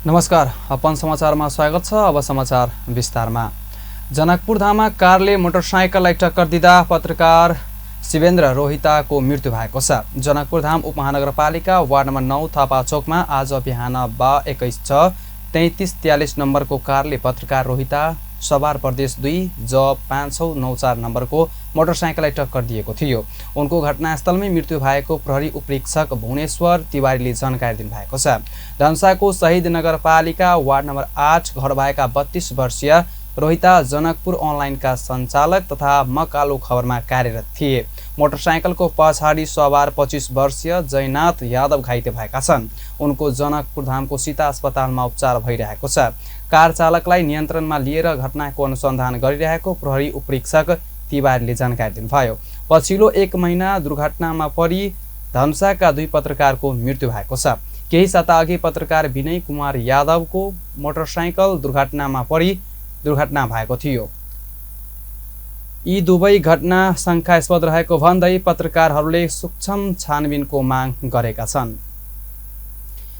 नमस्कार, अपन समाचारमा स्वागत छ। अब समाचार विस्तारमा। जनकपुरधाममा कारले मोटरसाइकललाई टक्कर दिँदा पत्रकार शिवेन्द्र रोहिताको मृत्यु भएको छ। जनकपुरधाम उपमहानगरपालिका वार्ड नम्बर 9 थापा चोकमा आज बिहान 21:33:43 नम्बरको कारले पत्रकार रोहिता सवार प्रदेश 2 ज 5694 नम्बरको मोटरसाइकललाई टक्कर दिएको थियो। उनको घटनास्थलमै मृत्यु भएको प्रहरी उपरीक्षक भुवनेश्वर तिवारीले जानकारी दिनुभएको छ। धनुषाको शहीद नगरपालिका वार्ड नम्बर 8 घर भएका 32 वर्षीय रोहिता जनकपुर अनलाइनका सञ्चालक तथा मकालो खबरमा कार्यरत थिए। मोटरसाइकलको पछाडि सवार 25 वर्षीय जयनाथ यादव घाइते भएका छन्। उनको जनकपुरधामको सीता अस्पतालमा उपचार भइरहेको छ। कार चालकलाई नियन्त्रणमा लिएर घटनाको अनुसन्धान गरिरहेको प्रहरी उपरीक्षक तिवारीले जानकारी दिनुभयो। पछिल्लो 1 महिना दुर्घटनामा परि धनुषाका 2 पत्रकारको मृत्यु भएको छ। केही साता अघि पत्रकार विनय कुमार यादवको मोटरसाइकल दुर्घटना भएको थियो। यी दुवै घटना शङ्कास्पद रहेको भन्दै पत्रकारहरूले सूक्ष्म छानबिनको माग गरेका छन्।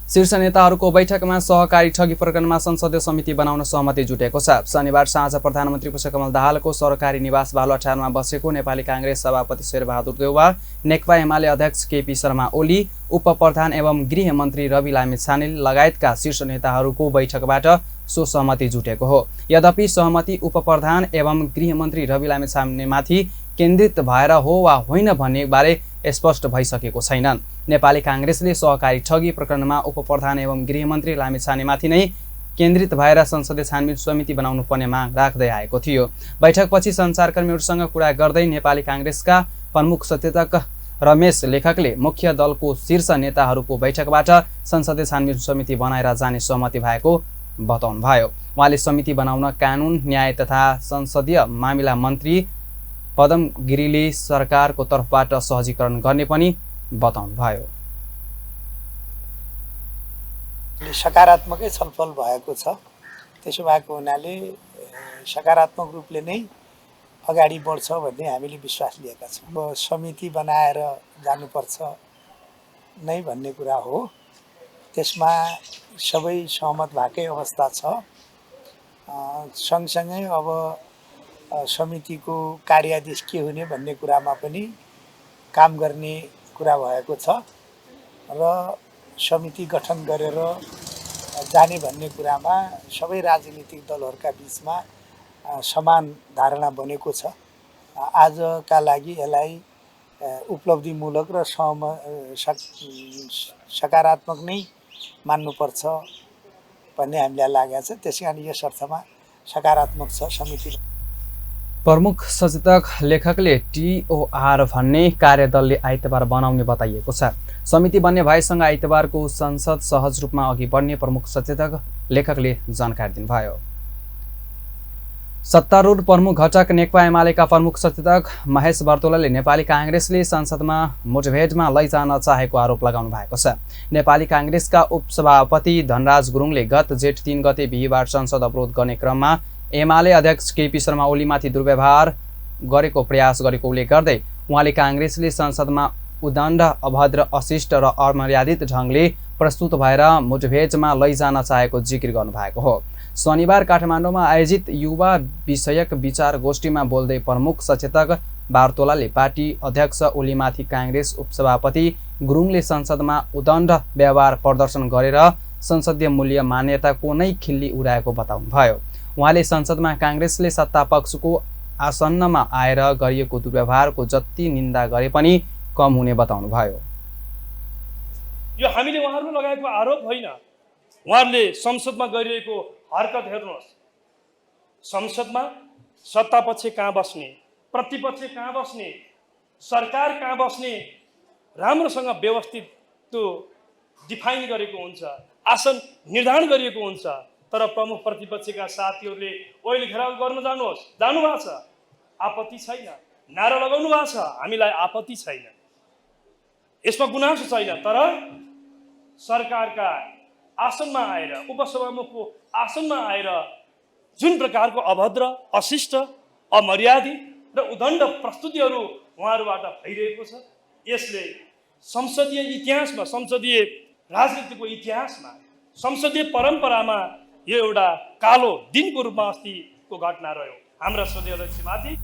शीर्ष नेताहरूको बैठकमा सहकारी ठगी प्रकरणमा संसदीय समिति बनाउन सहमति जुटेको छ। शनिबार साँझ प्रधानमन्त्री पुष्पकमल दाहालको सरकारी निवास बालुवाटारमा बसेको नेपाली काङ्ग्रेस सभापति शेरबहादुर देउवा, नेकपा एमाले अध्यक्ष केपी शर्मा ओली, उपप्रधान एवं गृहमन्त्री रवि लामिछाने लगायतका शीर्ष नेताहरूको बैठकबाट सो सहमति जुटेको हो। यद्यपि सहमति उपप्रधान एवं गृहमन्त्री रवि लामिछानेमाथि केन्द्रित भएर हो वा होइन भन्ने बारे स्पष्ट भइसकेको छैन। नेपाली काङ्ग्रेसले सहकारी ठगी प्रकरणमा उपप्रधान एवं गृहमन्त्री लामिछानेमाथि नै केन्द्रित भएर संसदीय छानबिन समिति बनाउनु पर्ने माग राख्दै आएको थियो। बैठकपछि सञ्चारकर्मीहरूसँग कुरा गर्दै नेपाली काङ्ग्रेसका प्रमुख सचेतक रमेश लेखकले मुख्य दलको शीर्ष नेताहरूको बैठकबाट संसदीय छानबिन समिति बनाएर जाने सहमति भएको बताउनुभयो। उहाँले समिति बनाउन कानुन, न्याय तथा संसदीय मामिला मन्त्री पदम गिरीले सरकारको तर्फबाट सहजीकरण गर्ने पनि बताउनुभयो। सकारात्मकै छलफल भएको छ। त्यसो भएको हुनाले सकारात्मक रूपले नै अगाडि बढ्छ भन्ने हामीले विश्वास लिएका छौँ। अब समिति बनाएर जानुपर्छ नै भन्ने कुरा हो। त्यसमा सबै सहमत भएकै अवस्था छ। सँगसँगै अब समितिको कार्यादेश के हुने भन्ने कुरामा पनि काम गर्ने कुरा भएको छ र समिति गठन गरेर जाने भन्ने कुरामा सबै राजनीतिक दलहरूका बिचमा समान धारणा बनेको छ। आजका लागि यसलाई उपलब्धिमूलक र सकारात्मक नै मान्नुपर्छ भन्ने हामीलाई लागेको छ। त्यसै कारण यस अर्थमा सकारात्मक छ समिति। प्रमुख सचेतक लेखकले टिओआर भन्ने कार्यदलले आइतबार बनाउने बताइएको छ। समिति बन्ने भएसँग आइतबारको संसद सहज रूपमा अघि बढ्ने प्रमुख सचेतक लेखकले जानकारी दिनुभयो। सत्तारूढ प्रमुख घटक नेकपा एमालेका प्रमुख सचेतक महेश बर्तोलाले नेपाली काङ्ग्रेसले संसदमा मुठभेडमा लैजान चाहेको आरोप लगाउनु भएको छ। नेपाली काङ्ग्रेसका उपसभापति धनराज गुरुङले गत जेठ 3 गते बिहीबार संसद अवरोध गर्ने क्रममा एमाले अध्यक्ष केपी शर्मा ओलीमाथि दुर्व्यवहार गरेको प्रयास गरेको उल्लेख गर्दै उहाँले काङ्ग्रेसले संसदमा उदण्ड, अभद्र, अशिष्ट र अमर्यादित ढङ्गले प्रस्तुत भएर मुठभेडमा लैजान चाहेको जिकिर गर्नुभएको हो। शनिबार काठमाडौँमा आयोजित युवा विषयक विचार गोष्ठीमा बोल्दै प्रमुख सचेतक बार्तोलाले पार्टी अध्यक्ष ओलीमाथि काङ्ग्रेस उपसभापति गुरुङले संसदमा उदण्ड व्यवहार प्रदर्शन गरेर संसदीय मूल्य मान्यताको नै खिल्ली उडाएको बताउनुभयो। उहाँले संसदमा काङ्ग्रेसले सत्ता पक्षको आसन्नमा आएर गरिएको दुर्व्यवहारको जति निन्दा गरे पनि कम हुने बताउनुभयो। यो हामीले उहाँहरू लगाएको आरोप होइन। उहाँहरूले संसदमा गरिरहेको हरकत हेर्नुहोस्। संसदमा सत्तापक्ष कहाँ बस्ने, प्रतिपक्ष कहाँ बस्ने, सरकार कहाँ बस्ने राम्रोसँग व्यवस्थित त्यो डिफाइन गरेको हुन्छ, आसन निर्धारण गरिएको हुन्छ। तर प्रमुख प्रतिपक्षका साथीहरूले ओइल घेराउ गर्न जानुभएको छ, आपत्ति छैन। नारा लगाउनु भएको छ, हामीलाई आपत्ति छैन, यसमा गुनासो छैन। तर सरकारका आसनमा आएर, उपसभामुखको आसनमा आएर जुन प्रकारको अभद्र, अशिष्ट, अमर्यादित र उदण्ड प्रस्तुतिहरू उहाँहरूबाट भइरहेको छ, यसले संसदीय इतिहासमा, संसदीय राजनीतिको इतिहासमा संसदीय परम्परामा यो एउटा कालो दिनको रूपमा अस्तिको घटना रह्यो हाम्रा सदस्य अध्यक्षमाथि।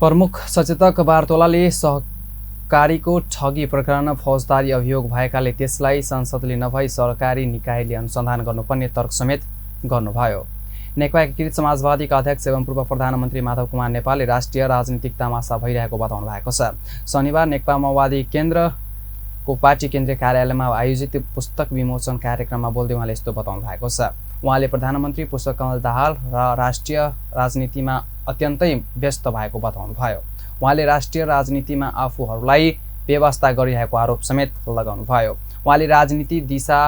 प्रमुख सचेतक बारतोलाले सहकारीको ठगी प्रकरण फौजदारी अभियोग भएकाले त्यसलाई संसदले नभई सरकारी निकायले अनुसन्धान गर्नुपर्ने तर्क समेत गर्नुभयो। नेकपा एकीकृत समाजवादीका अध्यक्ष एवं पूर्व प्रधानमन्त्री माधव कुमार नेपालले राष्ट्रिय राजनीतिक तामासा भइरहेको बताउनु भएको छ। शनिबार नेकपा माओवादी केन्द्रको पार्टी केन्द्रीय कार्यालयमा आयोजित पुस्तक विमोचन कार्यक्रममा बोल्दै उहाँले यस्तो बताउनु भएको छ। उहाँले प्रधानमन्त्री पुष्पकमल दाहाल र राष्ट्रिय राजनीतिमा अत्यन्तै व्यस्त भएको बताउनुभयो। उहाँले राष्ट्रिय राजनीतिमा आफूहरूलाई व्यवस्था गरिरहेको आरोप समेत लगाउनुभयो। उहाँले राजनीति दिशा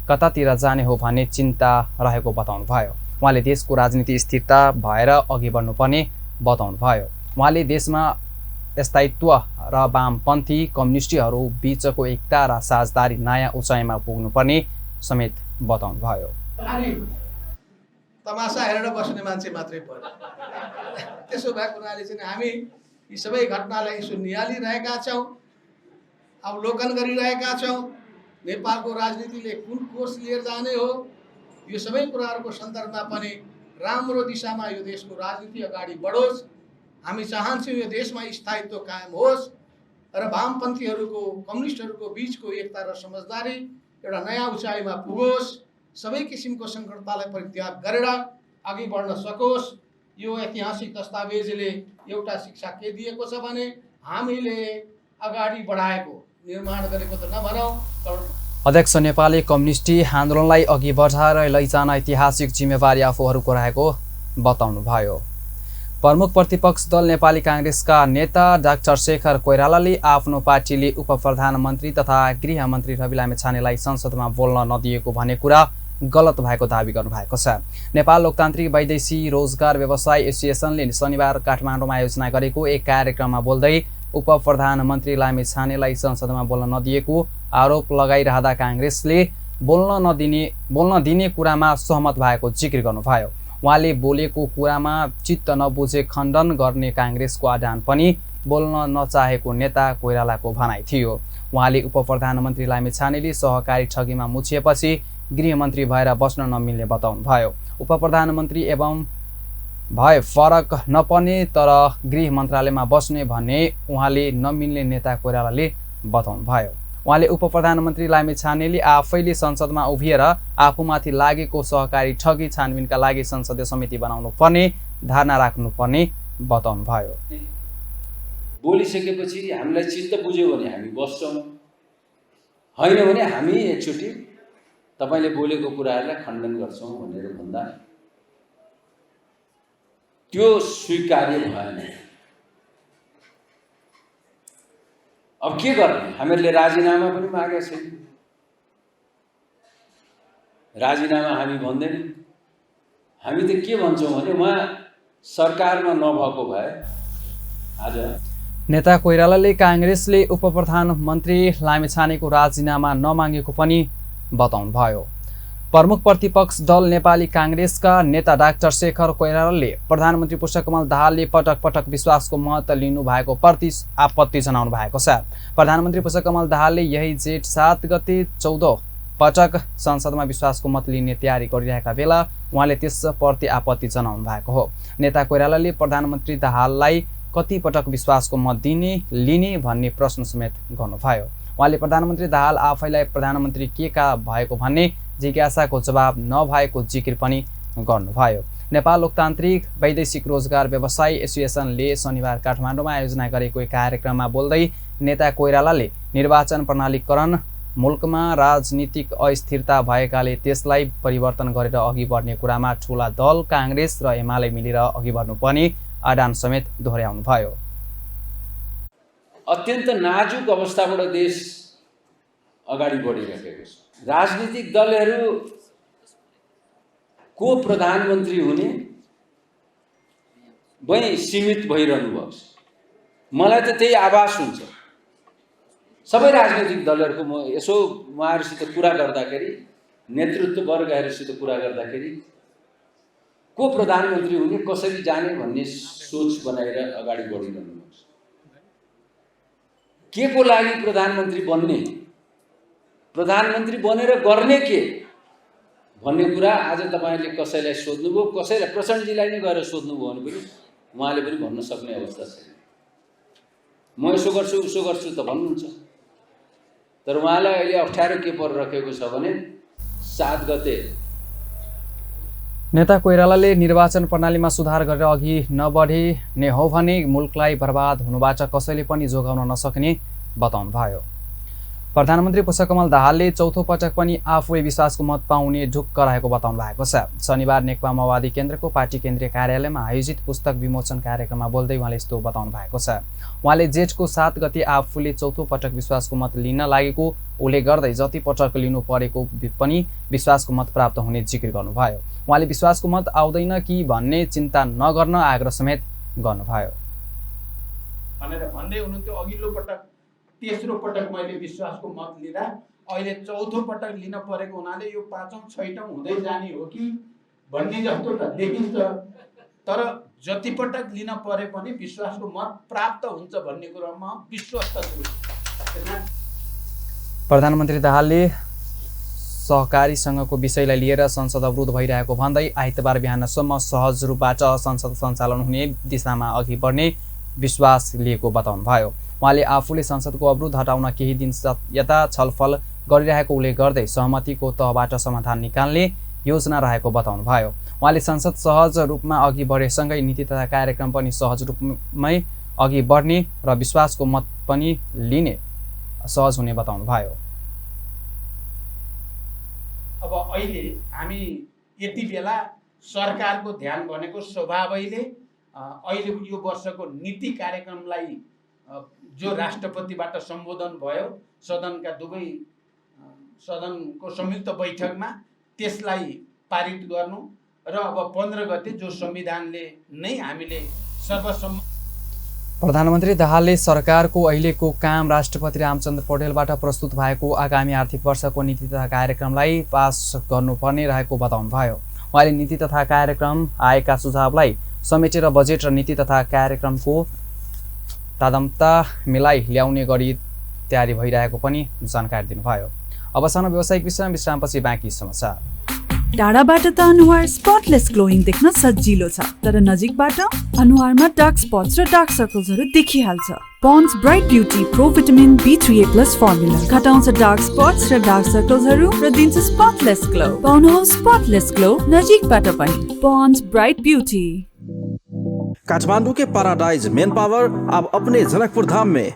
कतातिर जाने हो भन्ने चिन्ता रहेको बताउनुभयो। उहाँले देशको राजनीति स्थिरता भएर अघि बढ्नुपर्ने बताउनुभयो। उहाँले देशमा स्थायित्व र वामपन्थी कम्युनिस्टहरू बीचको एकता र साझेदारी नयाँ उचाइमा पुग्नुपर्ने समेत बताउनुभयो। तमासा हेरेर बस्ने मान्छे मात्रै पर्यो। त्यसो भएको हुनाले चाहिँ हामी यी सबै घटनालाई यसो निहालिरहेका छौँ, अवलोकन गरिरहेका छौँ। नेपालको राजनीतिले कुन कोर्स लिएर जाने हो, यो सबै कुराहरूको सन्दर्भमा पनि राम्रो दिशामा यो देशको राजनीति अगाडि बढोस्। हामी चाहन्छौँ यो देशमा स्थायित्व कायम होस् र वामपन्थीहरूको कम्युनिस्टहरूको बीचको एकता र समझदारी एउटा नयाँ उचाइमा पुगोस्। सबै किसिमको सङ्कटतालाई परित्याग गरेर अघि बढ्न सकोस्। यो ऐतिहासिक दस्तावेजले एउटा शिक्षा के दिएको छ भने हामीले अगाडि बढाएको निर्माण गरेको त नभनौँ तर अध्यक्ष नेपालले कम्युनिस्टी आन्दोलनलाई अघि बढाएर लैजान ऐतिहासिक जिम्मेवारी आफूहरूको रहेको बताउनुभयो। प्रमुख प्रतिपक्ष दल नेपाली काङ्ग्रेसका नेता डाक्टर शेखर कोइरालाले आफ्नो पार्टीले उप प्रधानमन्त्री तथा गृहमन्त्री रवि लामिछानेलाई संसदमा बोल्न नदिएको भन्ने कुरा गलत भएको दावी गर्नुभएको छ। नेपाल लोकतान्त्रिक वैदेशिक रोजगार व्यवसाय एसोसिएसनले शनिबार काठमाडौँमा आयोजना गरेको एक कार्यक्रममा बोल्दै उप प्रधानमन्त्री लामिछानेलाई संसदमा बोल्न नदिएको आरोप लगाइरहँदा काङ्ग्रेसले बोल्न दिने कुरामा सहमत भएको जिकिर गर्नुभयो। उहाँले बोलेको कुरामा चित्त नबुझे खण्डन गर्ने काङ्ग्रेसको आह्वान पनि बोल्न नचाहेको नेता कोइरालाको भनाइ थियो। उहाँले उप प्रधानमन्त्री लामिछानेले सहकारी ठगीमा मुछिएपछि गृहमन्त्री भएर बस्न नमिल्ने बताउनुभयो। उप प्रधानमन्त्री एवं भए फरक नपर्ने तर गृह मन्त्रालयमा बस्ने भन्ने उहाँले नमिल्ने नेता कोइरालाले बताउनुभयो। उहाँले उप प्रधानमन्त्री लामिछानेले आफैले संसदमा उभिएर आफूमाथि लागेको सहकारी ठगी छानबिनका लागि संसदीय समिति बनाउनु पर्ने धारणा राख्नुपर्ने बताउनुभयो। बोलिसकेपछि हामीलाई चित्त बुझ्यो भने हामी बस्छौँ, होइन भने हामी एकचोटि तपाईँले बोलेको कुराहरूलाई खण्डन गर्छौँ भनेर भन्दा त्यो स्वीकार्य भएन। अब के गर्ने? हामीहरूले राजीनामा पनि मागेका छैन। राजीनामा हामी भन्दैनौँ। हामी त के भन्छौँ भने उहाँ सरकारमा नभएको भए आज नेता कोइरालाले काङ्ग्रेसले उप प्रधानमन्त्री लामिछानेको राजीनामा नमागेको पनि बताउनुभयो। प्रमुख प्रतिपक्ष दल नेपाली काङ्ग्रेसका नेता डाक्टर शेखर कोइरालाले प्रधानमन्त्री पुष्पकमल दाहालले पटक पटक विश्वासको मत लिनु भएको प्रति आपत्ति जनाउनु भएको छ। प्रधानमन्त्री पुष्पकमल दाहालले यही जेठ 7 गते 14 पटक संसदमा विश्वासको मत लिने तयारी गरिरहेका बेला उहाँले त्यसप्रति आपत्ति जनाउनु भएको हो। नेता कोइरालाले प्रधानमन्त्री दाहाललाई कति पटक विश्वासको मत लिने भन्ने प्रश्न समेत गर्नुभयो। उहाँले प्रधानमन्त्री दाहाल आफैलाई प्रधानमन्त्री के का भएको भन्ने जिज्ञासाको जवाब नभएको जिकिर पनि गर्नुभयो। नेपाल लोकतान्त्रिक वैदेशिक रोजगार व्यवसाय एसोसिएसनले शनिबार काठमाडौँमा आयोजना गरेको एक कार्यक्रममा बोल्दै नेता कोइरालाले निर्वाचन प्रणालीकरण मुलुकमा राजनीतिक अस्थिरता भएकाले त्यसलाई परिवर्तन गरेर अघि बढ्ने कुरामा ठूला दल काङ्ग्रेस र एमाले मिलेर अघि बढ्नुपर्ने आह्वान समेत दोहोर्याउनुभयो। अत्यन्त नाजुक अवस्थाबाट देश अगाडि बढिरहेको छ। राजनीतिक दलहरू को प्रधानमन्त्री हुने वहीँ सीमित भइरहनु भएको छ। मलाई त त्यही आभास हुन्छ। सबै राजनीतिक दलहरूको म यसो उहाँहरूसित कुरा गर्दाखेरि, नेतृत्व वर्गहरूसित कुरा गर्दाखेरि को प्रधानमन्त्री हुने, कसरी जाने भन्ने सोच बनाएर अगाडि बढिरहनु भएको छ। के को लागि प्रधानमन्त्री बन्ने, प्रधानमन्त्री बनेर गर्ने के, भन्ने कुरा आज तपाईँले कसैलाई सोध्नुभयो, कसैलाई प्रचण्डजीलाई नै गएर सोध्नुभयो भने पनि उहाँले पनि भन्न सक्ने अवस्था छैन। म यसो गर्छु उसो गर्छु त भन्नुहुन्छ, तर उहाँलाई अहिले अप्ठ्यारो के परिरहेको छ भने 7 गते नेता कोइरालाले निर्वाचन प्रणालीमा सुधार गरेर अघि नबढिने हो भने मुलुकलाई बर्बाद हुनुबाट कसैले पनि जोगाउन नसक्ने बताउनुभयो। प्रधानमन्त्री पुष्पकमल दाहालले चौथो पटक पनि आफूले विश्वासको मत पाउने ढुक्क रहेको बताउनु भएको छ। शनिबार नेकपा माओवादी केन्द्रको पार्टी केन्द्रीय कार्यालयमा आयोजित पुस्तक विमोचन कार्यक्रममा बोल्दै उहाँले यस्तो बताउनु भएको छ। उहाँले जेठको 7 गते आफूले चौथो पटक विश्वासको मत लिन लागेको उल्लेख गर्दै जति पटक लिनु परेको पनि विश्वासको मत प्राप्त हुने जिकिर गर्नुभयो। उहाँले विश्वासको मत आउँदैन कि भन्ने चिन्ता नगर्न आग्रह समेत गर्नुभयो। भनेर भन्दै हुनुहुन्थ्यो अघिल्लो पटक, तेस्रो पटक मैले विश्वासको मत लिँदा अहिले चौथो पटक लिन परेको हुनाले यो 5औं 6औं हुँदै जाने हो कि भन्ने जस्तो त देखिन्छ। तर जति पटक लिन परे पनि विश्वासको मत प्राप्त हुन्छ भन्ने कुरामा विश्वस्त छु। प्रधानमन्त्री दाहालले सहकारी सङ्घको विषयलाई लिएर संसद अवरुद्ध भइरहेको भन्दै आइतबार बिहानसम्म सहज रूपबाट संसद सञ्चालन हुने दिशामा अघि बढ्ने विश्वास लिएको बताउनुभयो। उहाँले आफूले संसदको अवरोध हटाउन केही दिन यता छलफल गरिरहेको उल्लेख गर्दै सहमतिको तहबाट समाधान निकाल्ने योजना रहेको बताउनुभयो। उहाँले संसद सहज रूपमा अघि बढेसँगै नीति तथा कार्यक्रम पनि सहज रूपमै अघि बढ्ने र विश्वासको मत पनि लिने सहज हुने बताउनुभयो। अब अहिले हामी यति बेला सरकारको ध्यान भनेको स्वभावैले अहिले यो वर्षको नीति कार्यक्रमलाई जो राष्ट्रपतिबाट सम्बोधन भयो सदनका दुवै सदनको संयुक्त बैठकमा, त्यसलाई पारित गर्नु र अब 15 गते जो संविधानले नै हामीले सर्वसम्मत। प्रधानमन्त्री दाहालले सरकारको अहिलेको काम राष्ट्रपति रामचन्द्र पौडेलबाट प्रस्तुत भएको आगामी आर्थिक वर्षको नीति तथा कार्यक्रमलाई पास गर्नुपर्ने रहेको बताउनुभयो। उहाँले नीति तथा कार्यक्रम आएका सुझावलाई समेटेर बजेट र नीति तथा कार्यक्रमको तादमता मिलाई ल्याउने गरी तयारी भइरहेको पनि जानकारी दिनुभयो। अबसम्म व्यावसायिक विश्रामपछि बाँकी समाचार। टाढाबाट त अनुहार स्पटलेस ग्लोइङ देख्न सजिलो छ, तर नजिकबाट अनुहारमा डार्क स्पट्स र डार्क सर्कल्सहरू देखिहाल्छ। Pond's bright beauty pro vitamin B3A+ formula घटाउँछ डार्क स्पट्स र डार्क सर्कल्सहरू र दिन्छ स्पटलेस ग्लो। पाउनुहोस् स्पटलेस ग्लो नजिकबाट पनि। पन्ड्स ब्राइट ब्यूटी। काठमांडू के पैराडाइज मेन पावर अब अपने जनकपुर धाम में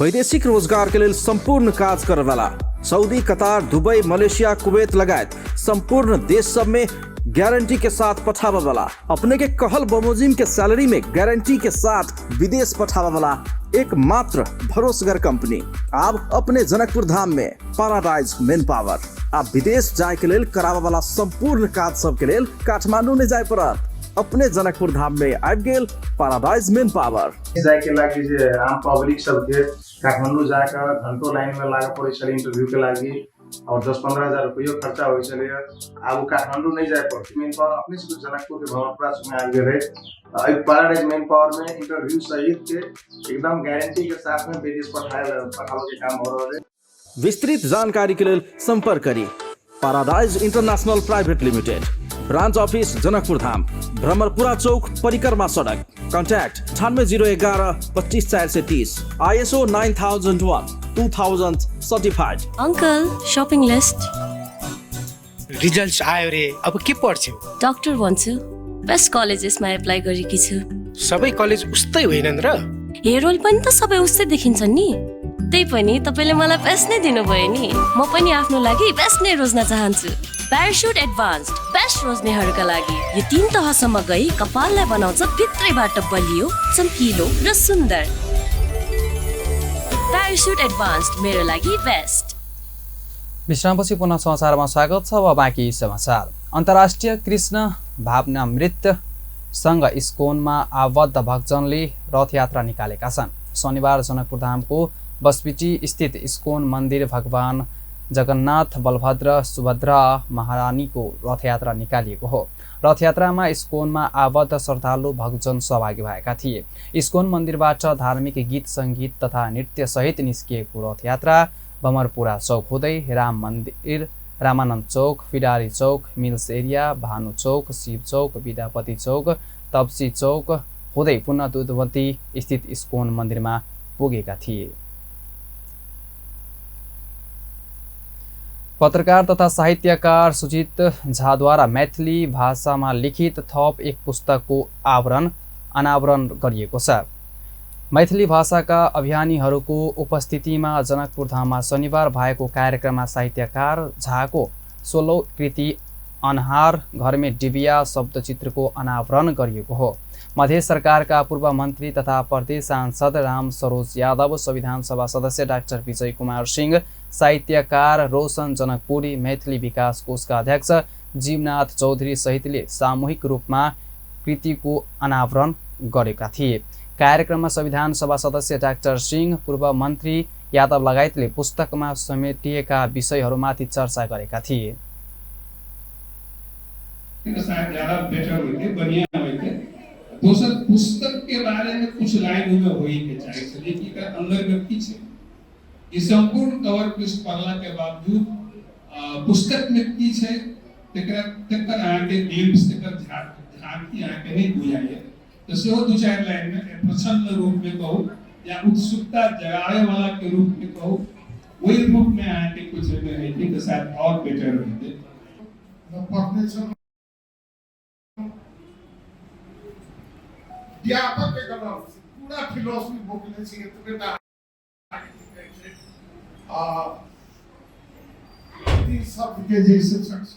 वैदेशिक रोजगार के लिए संपूर्ण कार्य करे वाला Saudi, Qatar, Dubai, Malaysia, Kuwait लगायत संपूर्ण देश सब में गारंटी के साथ पठावा वाला, अपने के कहल बमोजिम के सैलरी में गारंटी के साथ विदेश पठावा वाला एकमात्र भरोसेगर कंपनी आप अपने जनकपुर धाम में पैराडाइज मेन पावर। आप विदेश जाए के लिए करावा वाला संपूर्ण कार्य सब के लिए काठमांडू में जाए पर अपने जनकपुर धाम में आबि गेल पैराडाइज मेन पावर। जाए के लागि जे आम पब्लिक सबके काठमाडौँ जाकर घंटों लाइन में लाग पड़े छले इंटरव्यू के लागि और 10-15 हजार रुपये खर्चा हो छले। अब काठमाडौँ नहीं जाए पड़ती, मेन पावर अपने से जनकपुर के भवनपुरा में आ गए रहे। पैराडाइज मेन पावर में इंटरव्यू सहित के एकदम गारंटी के साथ में विदेश पठाने के काम हो रहे। विस्तृत जानकारी के लिए संपर्क करिए Paradise International Private Limited, branch office Janakpur Dham, Bhramarpura Chowk, Parikrama सड़क। Contact 9801 25430, ISO 9001 20certified। Uncle shopping list. Results आयो रे, अब के पढ्छौ? डाक्टर भन्छु। बेस्ट कलेजेसमा एप्लाई गरेकी छु। सबै कलेज उस्तै होइनन् र? हेरोल पनि त सबै उस्तै देखिन्छन् नि। त्यही पनि तपाईले मलाई बेस्ट नै दिनुभयो नि। म पनि आफ्नो लागि बेस्ट नै रोज्न चाहन्छु। प्याराशुट एडभान्स्ड बेस्ट रोज्नेहरूका लागि यो 3 तहसम्म गई कपाललाई बनाउँछ भित्रैबाट बलियो, चम्किलो र सुन्दर। प्याराशुट एडभान्स्ड मेरो लागि बेस्ट। विश्रामपछि पुनः समाचारमा स्वागत छ। अब बाँकी समाचार। अन्तर्राष्ट्रिय कृष्ण भावनामृत सङ्घ इस्कोनमा आबद्ध भक्तजनले रथयात्रा निकालेका छन्। शनिबार जनकपुर धामको बसपिटी स्थित इस्कोन मन्दिर भगवान जगन्नाथ, बलभद्र, सुभद्रा महारानीको रथयात्रा निकालिएको हो। रथयात्रामा इस्कोनमा आबद्ध श्रद्धालु भक्तजन सहभागी भएका थिए। इस्कोन मन्दिरबाट धार्मिक गीत सङ्गीत तथा नृत्य सहित निस्किएको रथयात्रा बमरपुरा चौक हुँदै राम मन्दिर रामानन्द चौक, फिडारी चौक, मिल्स एरिया, भानु चौक, शिव चौक, विद्यापति चौक, तप्सी चौक हुँदै पुनः दुधवती स्थित इस्कोन मन्दिरमा पुगेका थिए। पत्रकार तथा साहित्यकार सुजित झाद्वारा मैथिली भाषामा लिखित थप एक पुस्तकको अनावरण गरिएको छ। मैथिली भाषाका अभियानीहरूको उपस्थितिमा जनकपुर धाममा शनिबार भएको कार्यक्रममा साहित्यकार झाको 16औं कृति अनहार घरमे डिबिया शब्दचित्रको अनावरण गरिएको हो। मध्य सरकारका पूर्व मन्त्री तथा प्रदेश सांसद राम सरोज यादव, संविधान सभा सदस्य डाक्टर विजय कुमार सिंह, साहित्यकार रोशन जनकपुरी, मैथिली विकास कोषका अध्यक्ष जीवनाथ चौधरी सहितले सामूहिक रूपमा कृतिको अनावरण गरेका थिए। कार्यक्रममा संविधान सभा सदस्य डाक्टर सिंह, पूर्व मन्त्री यादव लगायतले पुस्तकमा समेटिएका विषयहरूमाथि चर्चा गरेका थिए। दोसर पुस्तक के बारे में कुछ लाइन में होई के चाहिए लेकिन का अंदर व्यक्ति छे ई संपूर्ण कवर पृष्ठ पढ़ला के बावजूद पुस्तक में की छे तेकर आगे ग्लिम्स तेकर झांकी आके नहीं बुझाइए तो सेहो दो चार लाइन में प्रछन्न रूप में कहूं या उत्सुकता जगाने वाला के रूप में कहूं वही रूप में आके कुछ में है कि शायद और बेटर होते पढ़ने से व्यापक एक पूरा फिलोसफी बोलने चाहिए तो बेटा शब्द के जैसे शख्स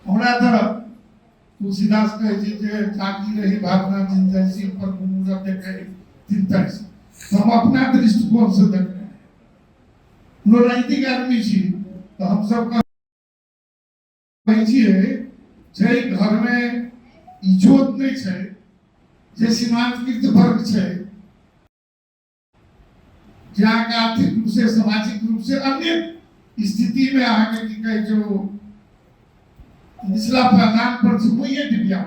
हमरा तरफ तुलसीदास कहे जे जागी रही भावना जिन जैसी पर मुहूर्त देखे चिंता से हम अपना दृष्टिकोण से देख रहे हैं। राजनीतिक आदमी छी तो हम सब कहे छिए जे घर में इज्जत नहीं छै जे सीमांतकृत वर्ग है जहाँ का आर्थिक रूप से सामाजिक रूप से अन्य स्थिति में आगे की कहे जो निचला प्रदान पर वही डिबिया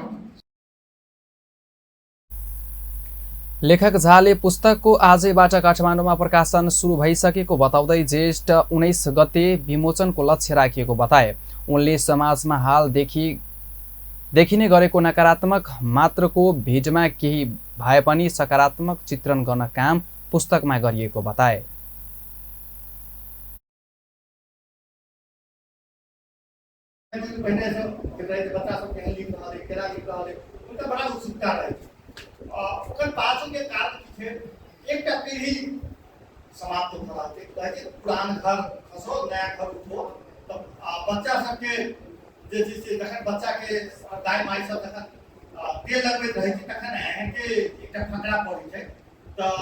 लेखक झाले पुस्तकको आजैबाट काठमाडौँमा प्रकाशन सुरु भइसकेको बताउँदै ज्येष्ठ 19 गते विमोचनको लक्ष्य राखिएको बताए। उनले समाजमा हाल देखिने गरेको नकारात्मक मात्रको भिडमा केही भए पनि सकारात्मक चित्रण गर्न काम पुस्तकमा गरिएको बताए। बच्चा सबके जैसे जखन बच्चा के दाई माई सब जखन तेल लगबैत रहे छै तखन अहाँके एकटा फकरा पड़ै छै तऽ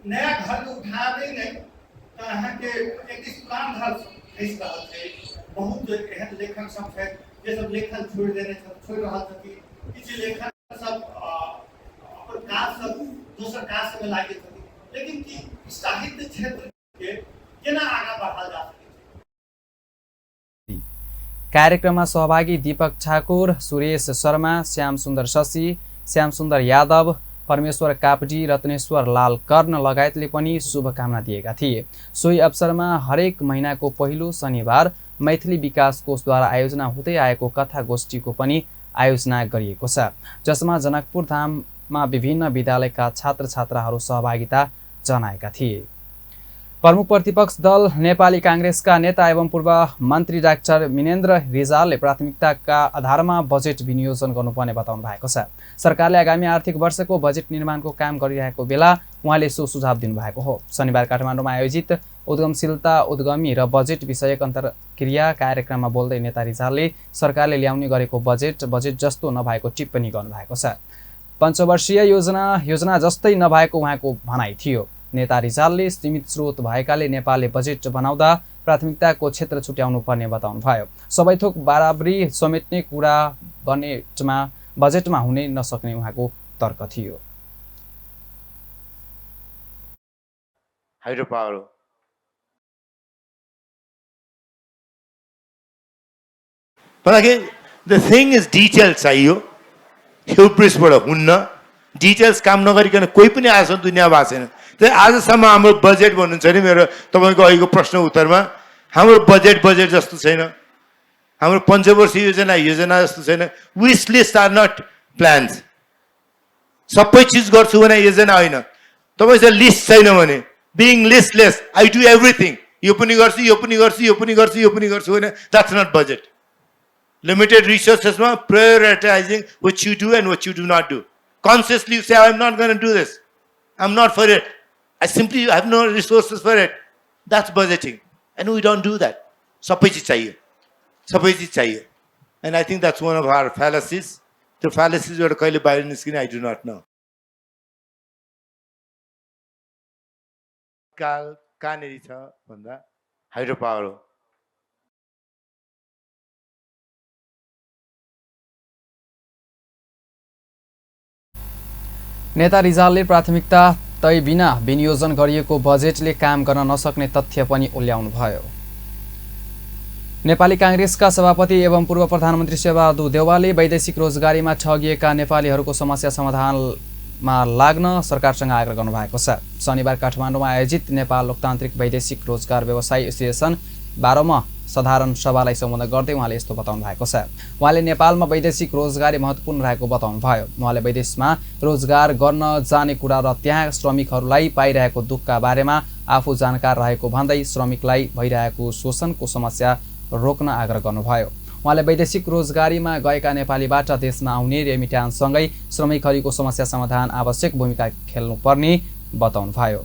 नया घर उठाबे नहीं तऽ अहाँके एक पुरान घर खसि रहल छै। बहुत एहन लेखक सब छै जे सब लेखन छोड़ि रहल छथिन। किछु लेखक सब अपन काज सब दोसर काज सब में लागि छथिन लेकिन कि साहित्य क्षेत्र के केना आगाँ बढ़ाल जा सकै। कार्यक्रममा सहभागी दीपक ठाकुर, सुरेश शर्मा, श्याम सुन्दर शशी, श्याम सुन्दर यादव, परमेश्वर कापडी, रत्नेश्वर लाल कर्ण लगायतले पनि शुभकामना दिएका थिए। सोही अवसरमा हरेक महिनाको पहिलो शनिबार मैथिली विकास कोषद्वारा आयोजना हुँदै आएको कथा गोष्ठीको पनि आयोजना गरिएको छ, जसमा जनकपुर धाममा विभिन्न विद्यालयका छात्र छात्राहरू सहभागिता जनाएका थिए। प्रमुख प्रतिपक्ष दल नेपाली कांग्रेसका नेता एवं पूर्व मन्त्री डाक्टर मिनेन्द्र रिजालले प्राथमिकताका आधारमा बजेट विनियोजन गर्नुपर्ने बताउनु भएको छ। सरकारले आगामी आर्थिक वर्षको बजेट निर्माणको काम गरिरहेको बेला उहाँले सो सुझाव दिनुभएको हो। शनिबार काठमाडौँमा आयोजित उद्गमशीलता उद्गमी र बजेट विषयक अन्तर्क्रिया कार्यक्रममा बोल्दै नेता रिजालले सरकारले ल्याउने गरेको बजेट जस्तो नभएको टिप्पणी गर्नुभएको छ। पञ्चवर्षीय योजना जस्तै नभएको उहाँको भनाइ थियो। नेता रिजालले सीमित स्रोत भएकाले नेपालले बजेट बनाउँदा प्राथमिकताको क्षेत्र छुट्याउनु पर्ने बताउनुभयो। सबै थोक बराबरी समेट्ने कुरा बजेटमा हुनै नसक्ने उहाँको तर्क थियो। हाइड्रो पावर हो, द थिङ इज डिटेल चाहियो। ह्युब्रिसबाट हुन्न, डिटेल्स काम नगरिकन कोही पनि आजसम्म दुनियाँ भएको छैन। त्यही आजसम्म हाम्रो बजेट भन्नुहुन्छ नि मेरो तपाईँको अहिलेको प्रश्न उत्तरमा हाम्रो बजेट जस्तो छैन, हाम्रो पञ्चवर्षीय योजना जस्तो छैन। Wish list are not plans. सबै चिज गर्छु भने योजना होइन। तपाईँसँग लिस्ट छैन भने being listless I do everything, यो पनि गर्छु यो पनि गर्छु यो पनि गर्छु यो पनि गर्छु होइन, द्याट्स नट बजेट। लिमिटेड रिसोर्सेसमा prioritising what you do and what you do not do. Consciously you say I'm not going to do this, I'm not for it, I simply have no resources for it. That's budgeting, and we don't do that. सबै चिज चाहियो, and I think that's one of our fallacies. The fallacies बाट कहिले बाहिर निस्किने I do not know. काल कहाँनेरि छ भन्दा हाइड्रो पावर हो। नेता रिजालले प्राथमिकता तय बिना विनियोजन गरिएको बजेटले काम गर्न नसक्ने तथ्य पनि उल्याउनुभयो। नेपाली कांग्रेसका सभापति एवं पूर्व प्रधानमन्त्री शेरबहादुर देउवाले वैदेशिक रोजगारीमा ठगिएका नेपालीहरूको समस्या समाधानमा लाग्न सरकारसँग आग्रह गर्नुभएको छ। शनिबार काठमाडौँमा आयोजित नेपाल लोकतान्त्रिक वैदेशिक रोजगार व्यवसायी एसोसिएसन 12मा साधारण सभालाई सम्बोधन गर्दै उहाँले यस्तो बताउनु भएको छ। उहाँले नेपालमा वैदेशिक रोजगारी महत्त्वपूर्ण रहेको बताउनुभयो। उहाँले विदेशमा रोजगार गर्न जाने कुरा र त्यहाँ श्रमिकहरूलाई पाइरहेको दुःखका बारेमा आफू जानकार रहेको भन्दै श्रमिकलाई भइरहेको शोषणको समस्या रोक्न आग्रह गर्नुभयो। उहाँले वैदेशिक रोजगारीमा गएका नेपालीबाट देशमा आउने रेमिट्यान्ससँगै श्रमिकहरूको समस्या समाधान आवश्यक भूमिका खेल्नुपर्ने बताउनुभयो।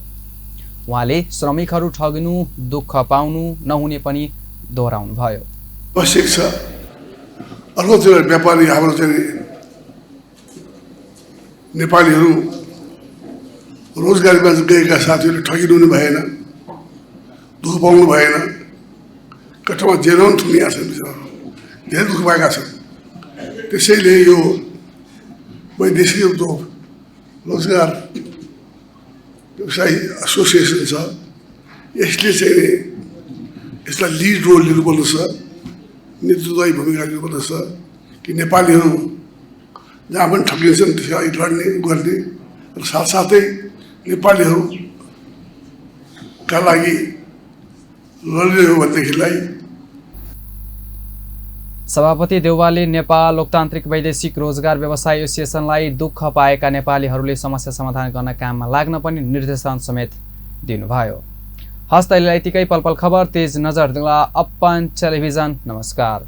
उहाँले श्रमिकहरू ठगिनु, दुःख पाउनु नहुने पनि दोहोऱ्याउनुभयो। आवश्यक छ। अर्को चाहिँ व्यापारी हाम्रो चाहिँ नेपालीहरू रोजगारीमा गएका साथीहरूले ठगिनु भएन, दुःख पाउनु भएन, कठमा जेलमा थुनिया छन्, धेरै दुःख पाएका छन्। त्यसैले यो वैदेशिक उद्योग रोजगार व्यवसायी एसोसिएसन छ, यसले चाहिँ यसलाई लिड रोल लिनुपर्दछ, नेतृत्वदायी भूमिका लिनुपर्दछ कि नेपालीहरू जहाँ पनि ठगिन्छन् त्यसलाई लड्ने गर्ने र साथसाथै नेपालीहरूका लागि लड्ने हो भनेदेखिलाई। सभापति देउवाले नेपाल लोकतान्त्रिक वैदेशिक रोजगार व्यवसायी एसोसिएसनलाई दुःख पाएका नेपालीहरूले समस्या समाधान गर्न काममा लाग्न पनि निर्देशन समेत दिनुभयो। हस्त यतिकै पल पल खबर तेज नजर दिँदा अपन टेलिभिजन। नमस्कार।